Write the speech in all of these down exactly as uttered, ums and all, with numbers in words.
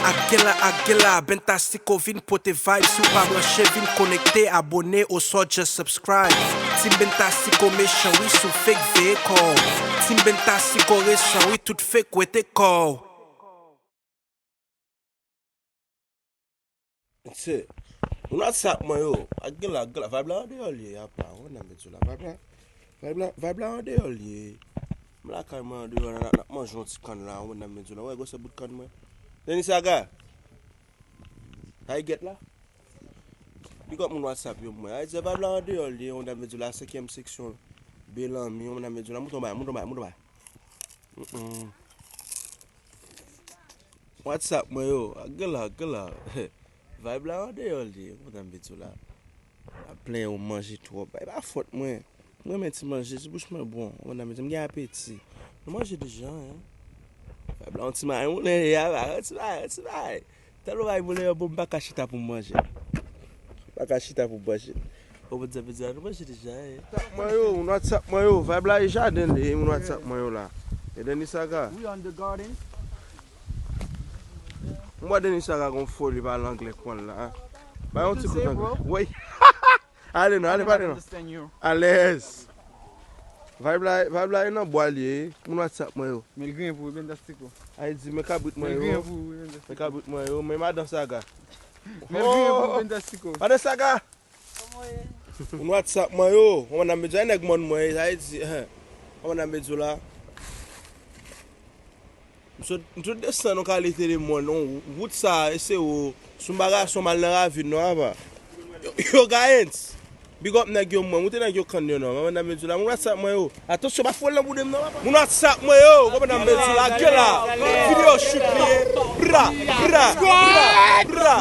Agela, agela, Bentastico vin pote vibe. Si w pa branche, vin konekte, abone, oswa just subscribe. Team Bentastico mechan, wi, si w fake, veye kò w. Team Bentastico resan, wi, tout fake, wete kò w. Se, moun WhatsApp mwen yo, agela, agela, vibe la andeyò l ye, apa, ou konn sa m vle di w la, vibe la, vibe la, vibe la andeyò l ye. M lakay mwen andeyò la, n ap, n ap manje yon ti kann la, ou konn sa m vle di w la, wè gwosè bout kann mwen. Denis Saga, sa e gèt la? Big up moun WhatsApp yo pou mwen. Sa vle di vibe la andeyò l ye, ou konn sa m vle di w la, senkyèm seksyon, Belami, ou konn sa m vle di w la, moute yon bagay, moute yon bagay, moute yon bagay. Mm-mm. WhatsApp mwen yo, agela, agela. Vibe la andeyò l ye, ou konn sa m vle di w la. Ap plenyen w manje twòp. E pa fòt mwen. M renmen ti manje, ti bouch mwen bon. Ou konn sa m vle di, m gen apeti. Nou manje deja, en. Vibe la, yon ti mayon, yon ti mayon, yon ti mayon, yon ti mayon. Tèlman bagay moulen yo bon, m pa ka chita pou m manje. M pa ka chita pou m manje. Ou konn sa m vle di w la, nou manje deja, en. WhatsApp mwen yo, moun WhatsApp mwen yo, vibe la e jaden l ye, moun WhatsApp mwen yo la. E Denis Saga. We on the garden. M wè Denis Saga gon foli pale anglè pran l la. Ba yon ti kout anglè. Woy. Ale non, ale pale non. Alèz. Vibe la, vibe la e nan bwa l ye. Moun WhatsApp mwen yo. Men l griyen pou ou, Bentastico. Ay di, men kabrit mwen yo. Men l griyen pou ou, Bentastico. Men kabrit mwen yo, men madan Saga. Men l griyen pou ou, Bentastico. Madan Saga! Moun WhatsApp mwen yo, ou konn sa m vle di w la, nèg mòn mwen, sa vle di, ou konn sa m vle di w la. M sot, m sot desann yon kalite de mòn, yon wout sa, e se ou, sou m pa gason m al nan ravin non, apa. Yo, yo Gayens, big up nèg yo mwen, moute nèg yo kann yo non, ou konn sa m vle di w la, moun WhatsApp mwen yo. Atansyon, pa fwèl nan bouda m non, papa. Moun WhatsApp mwen yo, kòmandan m bezwen la, gen la. Videyo shoot li ye. Bra, bra, bra, bra.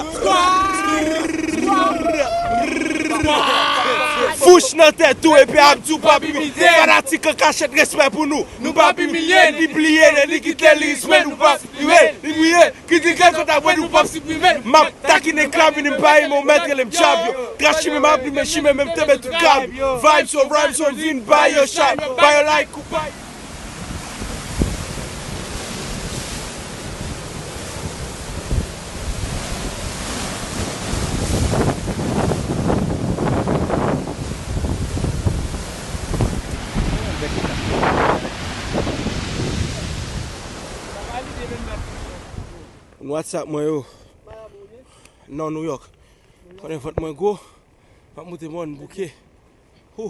Fouch nan tèt ou epi ap di w p ap imite. Fanatik an kachèt, respè pou nou. Nou p ap imilye, ni bliye, ni kite li rispe, nou p ap imilye, ni bliye. Kritike konta mwen nou p ap siprime. M ap takine klamini m pa renmen w mèt rele m djab yo. Kras chime m ap limen chime menm tonbe tout kab. Vibes on rhymes on vin bay yo chay. Bay yo like ou bay. Moun WhatsApp mwen yo. Non, New York. Konnen vant mwen gwo. M ap moute mòn bouke. Hou.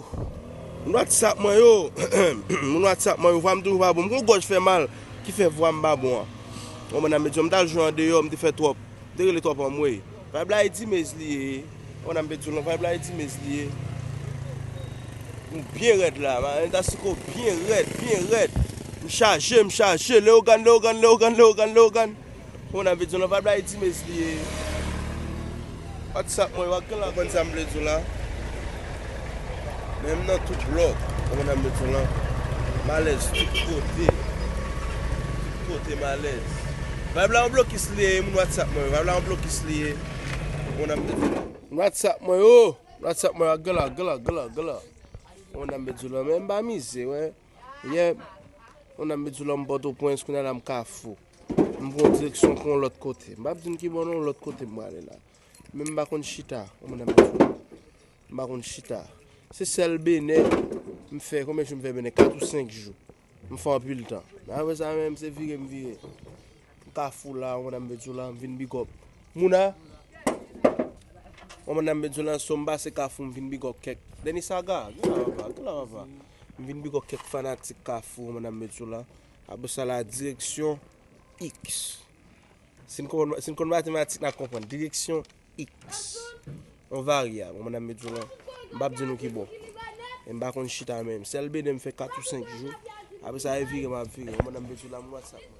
Moun WhatsApp mwen yo. Moun WhatsApp mwen yo. Vwa m toujou pa bon. M gon gòj fè mal. Ki fè vwa m pa bon an. Bon, mwen nan medya, m t al jwe andeyò, m te fè twòp. M te rele twòp anmwey. Vibe la e dimez li ye. Mwen nan medya, vibe la e dimez li ye. M byen rèd la. M ta siko byen rèd, byen rèd. M chaje, m chaje. Leogàn, Leogàn, Leogàn, Leogàn, Leogàn. Ou konn sa m vle di w lan, vibe la e dimez li ye. WhatsApp mwen yo ak gen la konn sa m vle di w la. Men m nan tout blòk, ou konn sa m vle di w lan. M alèz tout kote. Tout kote m alèz. Vibe la yon blokis li ye, moun WhatsApp mwen yo. Vibe la yon blokis li ye. Ou konn sa m vle di w lan. Moun WhatsApp mwen yo. Moun WhatsApp mwen yo ak gen la, gen la, gen la, gen la. Ou konn sa m vle di w lan. Men m pa mize, wè. Yè, ou konn sa m vle di w lan, m Pòtoprens, kounye a la m Kafou. M pran direksyon pou yon lòt kote. M p ap di n ki bò non, yon lòt kote m prale la. Men m pa konn chita, ou konn sa m vle di w lan. M pa konn chita. Se sèl Benè m fè, konbyen jou m fè Benè? Kat ou senk jou. M fè anpil tan. Men apre sa menm, se vire m vire. M Kafou la, ou konn sa m vle di w lan, m vin big up. Mouna, ou konn sa m vle di w lan, so m pase Kafou, m vin big up kèk. Denis Saga, gen la papa, gen la papa. M vin big up kèk fanatik Kafou, ou konn sa m vle di w lan. Apre sa la, direksyon X. Si n konprann, si n konn matematik, n ap konprann. Direksyon X. Yon varyab, ou konn sa m vle di w lan. M p ap di nou ki bò. E m pa konn chita menm. Sèl Benè m fè kat ou senk jou. Apre sa, e vire m ap vire. Ou konn sa m vle di w lan, moun WhatsApp mwen.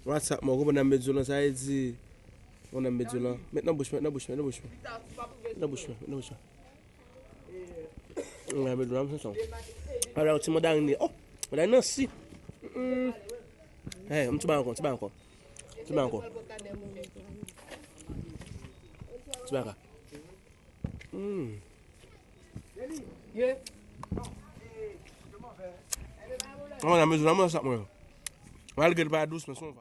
Moun WhatsApp mwen, ou konprann sa m vle di w lan, sa vle di, ou konn sa m vle di w lan. Met nan bouch mwen, met nan bouch mwen, met nan bouch mwen. Met nan bouch mwen, met nan bouch mwen. Mwen mèt dlo a, m santi w. Ala yon ti mandarin li. Oh, mandarin nan si. Mm. Hey, yon ti bagay ankò, ti bagay ankò. Ti bagay ankò. Ti bagay ankò. Mm. Mwen nan mezi la, mwen sa mwen. Malgre l pa dous, men se yon